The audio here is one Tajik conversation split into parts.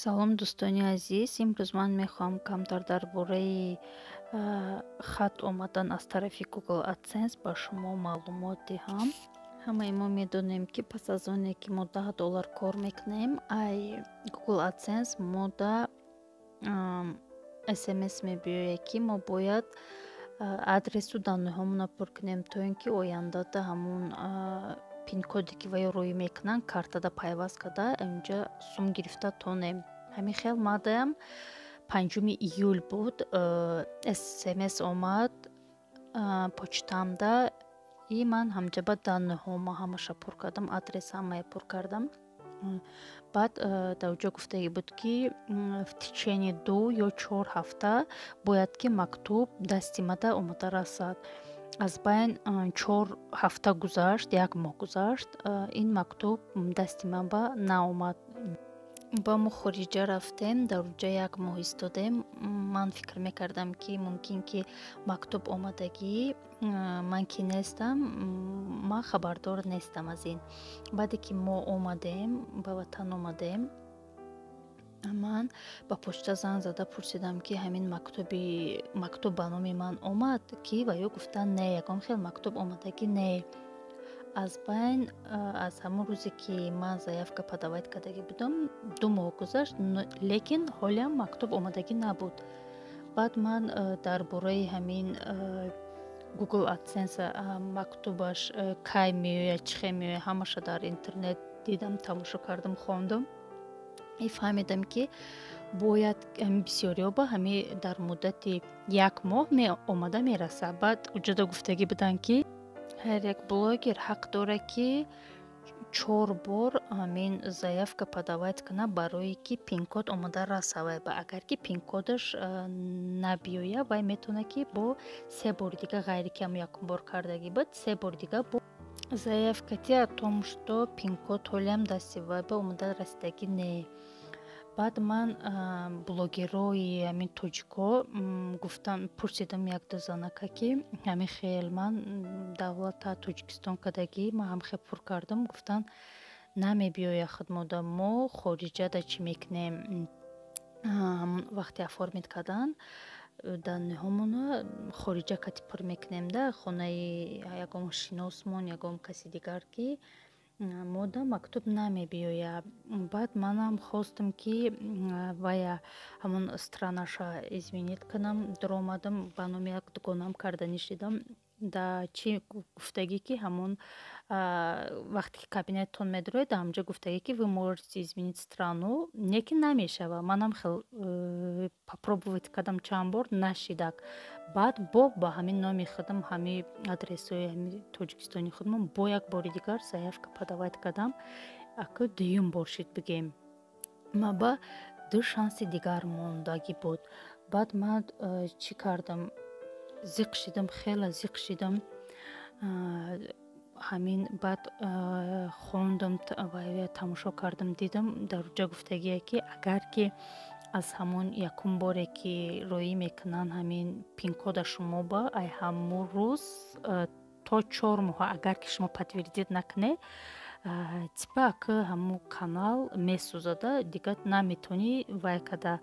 Салом, дӯстони азиз. Имрӯз ман мехоҳам камтар дар бораи хат омадан аз тарафи Google AdSense ба шумо маълумот диҳам. Ҳамаи мо медонем, ки пас аз оне ки мо 10 доллар кор мекунем, ай Google AdSense мода СМС мебиёяд, ки мо бояд адресу данныеҳомонро пур кунем, то ин ки ояндада ҳамун пин-коде, ки ваё роӣ мекунанд, картада пайваст карда, инҷа сум гирифта тонем. Ҳамин хел мадаям 5-уми июл буд, СМС омад почтамда, и ман ҳамҷаба данныеҳома ҳамаша пур кардам, адрес ҳамая пур кардам. Баъд дар оҷо гуфтагӣ буд, ки в течение 2 ё 4 ҳафта бояд ки мактуб дасти мада омада расад. Аз байн 4 ҳафта гузашт, як моҳ гузашт, ин мактуб дасти ман ба наомад. Ба мо хориҷа рафтем, дар оҷа як моҳ истодем. Ман фикр мекардам, ки мумкин ки мактуб омадагӣ, ман ки нестам, ман хабардор нестам аз ин. Баъде ки мо омадем, ба ватан омадем, ман ба почта занг зада пурсидам, ки ҳамин мактуб ба номи ман омад, ки ва ё гуфтанд: «Не, ягон хел мактуб омадагӣ не». Аз байн аз ҳамон рӯзе ки ман заявка подавать кардагӣ будам, 2 моҳ гузашт, лекин ҳолиам мактуб омадагӣ набуд. Баъд ман дар бораи ҳамин Google AdSense мактубаш кай меояд, чӣ хел меояд, ҳамаша дар интернет дидам, тамошо кардам, хондам и фаҳмидам, ки бояд ҳамин бисёриҳо ба ҳамин дар муддати як моҳ омада мерасад. Баъд уҷода гуфтагӣ буданд, ки ҳар як блогер ҳақ дорад, ки чор бор ҳамин заявка подавать кунад, барое ки пин-код омода расавад. Агар ки пин-кодаш набиёяд, вай метавонад, ки бо се бори дига, ғайри ки ҳамн якум бор кардагӣ буд, се бори дига бо заявка ти о том, что пин-код ҳолиам дасти вай ба омода расидагӣ не. Баъд ман блогерои ҳамин тоҷико гуфтам, пурсидам якду занака, ки ҳамин хел ман давлата Тоҷикистон кардагӣ, ман ҳам хел пур кардам. Гуфтанд: «Намебиёяд худмода, мо хориҷада чӣ мекунем, вақте оформить кардан данныеҳомона хориҷа кати пур мекунем, да хонаи ягон шиносмон, ягон каси дигар, ки мода мактуб намебиёяд». Баъд манам хостам, ки вая ҳамон странаша изменить кунам. Дуромадам, ба номи як дугонаам карданӣ шидам. Да чӣ гуфтагӣ, ки ҳамон вақте ки кабинеттон медароед, ҳамҷо гуфтагӣ, ки вы можете изменить страну, не ки намешавад. Манам хел попробовать кардам чанд бор, нашидак. Баъд бо ба ҳамин номи худам, ҳамин адресҳои ҳами Тоҷикистони худмон бо як бори дигар заявка подавать кардам. Аку дуюм бор шид, бигем, ма ба ду шанси дигар мондагӣ буд. Баъд ман чӣ кардам? Зиқ шидам, хеле зиқ шидам. Ҳамин баъд хондам ва тамошо кардам, дидам, дар ҷо гуфтагие, ки агар ки аз ҳамон якум боре ки роӣ мекунанд ҳамин пин-кода шумо ба, ай ҳамун рӯз то 4 моҳ, агар ки шумо подтвердить накунед, типа ака ҳамун канал месӯзада, дигар наметавонӣ вай када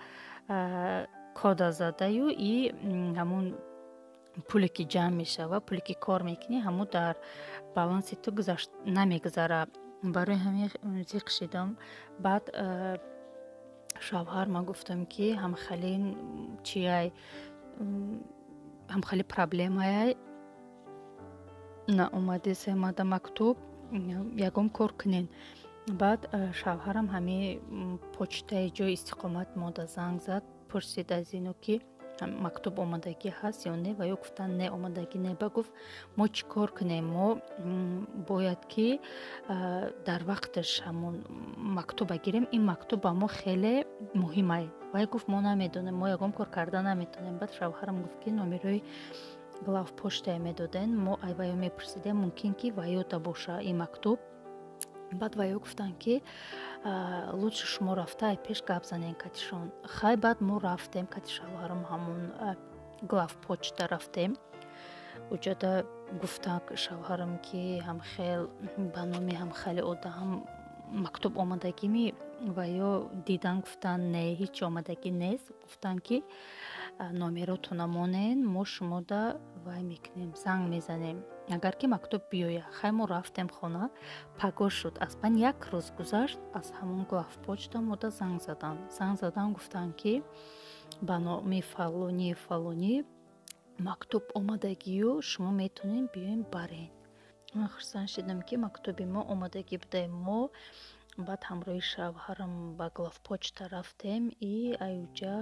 кода задаю, и ҳамун пуле ки ҷамъ мешавад, пуле ки кор мекунӣ, ҳамун дар баланси ту гузашт намегузарад. Барои ҳамин зиқ шидам. Баъд шавҳарма гуфтам, ки ҳамхеле чиай, ҳамхеле проблемаяй, наомадеса мада мактуб, ягон кор кунен. Баъд шавҳарам ҳамин почтаи ҷои истиқомат мода занг зад, пурсид аз ино, ки мактуб омадагӣ ҳаст ё не. Ва ё гуфтанд: «Не, омадагӣ не». Ба гуфт: «Мо чӣ кор кунем? Мо бояд ки дар вақташ ҳамон мактуба гирем, ин мактуб ба мо хеле муҳимай». Вай гуфт: «Мо намедонем, мо ягон кор карда наметавонем». Баъд шавҳарам гуфт, ки номерои главпоштае медоден, мо ай ваё мепурсидем, мумкин ки ваёда боша ин мактуб. Баъд ваё гуфтанд, ки лучше шумо рафта ай пеш гап занен катишон. Хай, баъд мо рафтем кати шавҳарам, ҳамон главпочта рафтем. Уҷода гуфтак шавҳарам, ки ҳамхел ба номи ҳамхели одам Мактуб омадагими? Ва ё дидан гуфтанд, не, ҳеҷ омадагӣ нест. Гуфтанд, ки номеротона монен, мо шумода вай мекунем, занг мезанем, агар ки мактуб биёяд. Хай, мо рафтем хона. Пагоҳ шуд, аз ман як рӯз гузашт, аз ҳамон главпочта мода занг заданд. Занг задан, гуфтанд, ки ба номи фалонӣ фалонӣ мактуб омадагию, шумо метавонед биёен барен. Ман хурсанд шудам, ки мактуби мо омадагӣ буда. Мо баъд ҳамроҳи шавҳарам ба главпочта рафтем и аюҷа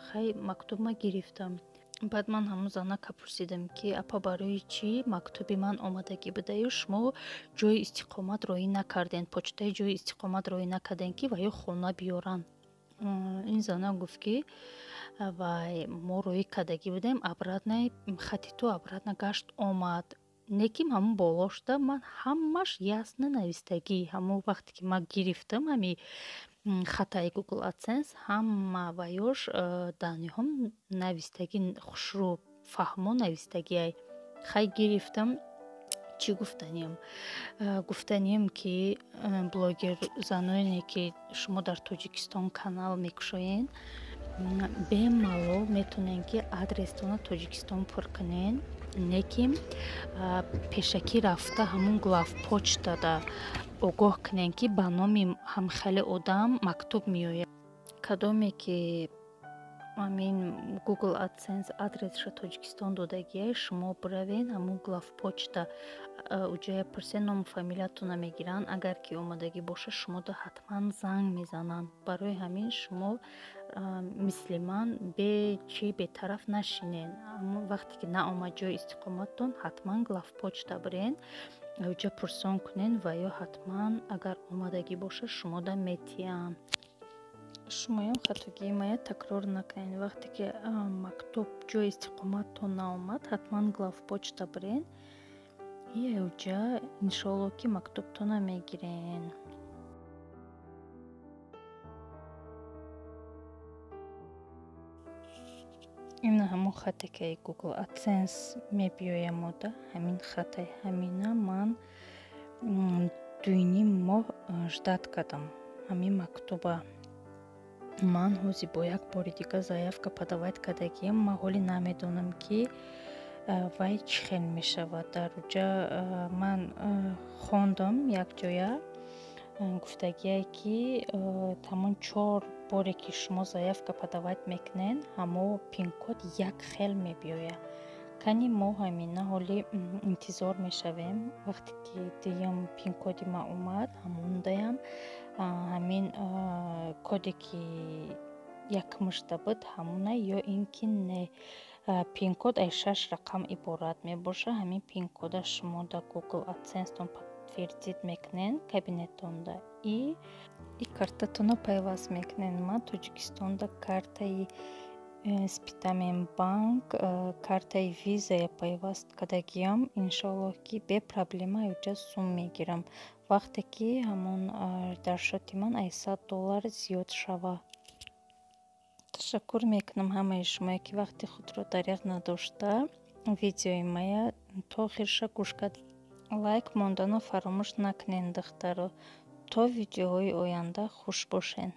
хай мактуб ма гирифтам. Баъд ман ҳамун занака пурсидам, ки апа, барои чӣ мактуби ман омадагӣ будаю, шумо ҷои истиқомат роӣ накарден, почтаи ҷои истиқомат роӣ накарден, ки ва ё хона биёранд? Ин зана гуфт, ки вай, мо роӣ кардагӣ будем, обратно хати ту обратно гашт омад. Неким ҳамун болошда ман ҳамаш ясно навистагӣ. Ҳамон вақте ки ман гирифтам ҳами хатаи Google AdSense, ҳама ваёш данныеҳом навистагӣ, хушрӯ фаҳмо навистагиай. Хай, гирифтам. Чӣ гуфтаниям? Гуфтаниям, ки блогер заноне, ки шумо дар Тоҷикистон канал мекушоед, бемалол метавонед, ки адрестона Тоҷикистон пур кунед. Неким пешакӣ рафта ҳамун главпочтада огоҳ кунед, ки ба номи ҳамхеле одам мактуб меояд. Кадоме ки ҳамин Google AdSense адресша Тоҷикистон додагиай, шумо биравед ҳамун главпочта, уҷая пурсед, ному фамилиятона мегиранд. Агар ки омадагӣ бошад, шумода ҳатман занг мезананд. Барои ҳамин шумо мисли ман бечи бетараф нашинед. Ҳамон вақте ки наомад ҷои истиқоматтон, ҳатман главпочта бирен, уҷа пурсон кунед ва ё ҳатман агар омадагӣ бошад, шумода метиҳанд. Шумоям хатогии мая такрор накунед. Вақте ки мактуб ҷои истиқоматтон наомад, ҳатман главпочта бирен и уҷа иншоалло, ки мактубтона мегирен. Ина ҳамон хате, ки Google AdSense мебиёяд мода, ҳамин хатай. Ҳамина ман 2,5 моҳ ждать кардам ҳамин мактуба. Ман ҳозир бо як бори дига заявка подавать кардагиам. Ман ҳоле намедонам, ки вай чӣ хел мешавад. Дар уҷа ман хондам, як ҷоя гуфтагие, ки ҳамон чор боре ки шумо заявка подавать мекунед, ҳамо пин-код як хел мебиёяд. Кани мо ҳамина ҳоли интизор мешавем. Вақте ки дуюм пин-коди ман омад, ҳамондаям ҳамин коде, ки якмушта буд, ҳамона ё ин ки не. Пин-код аз шаш рақам иборат мебошад. Ҳамин пин-кода шумо дар Google AdSense-тон подтвердить мекунед, кабинетонда и картатонро пайваст мекунед. Ман Тоҷикистонда картаи Спитамен банк, картаи Визая пайваст кардагиам. Иншоаллоҳ, ки бепроблема уҷа сум мегирам, вақте ки ҳамон дар счёти ман аз 100 доллар зиёд шавад. Ташаккур мекунам ҳамаи шумое, ки вақти худро дареғ надошта, видеои мая то охирша гӯш кард. Лайк монданро фаромӯш накунед, духтаро. То видеоҳои оянда хуш бошед.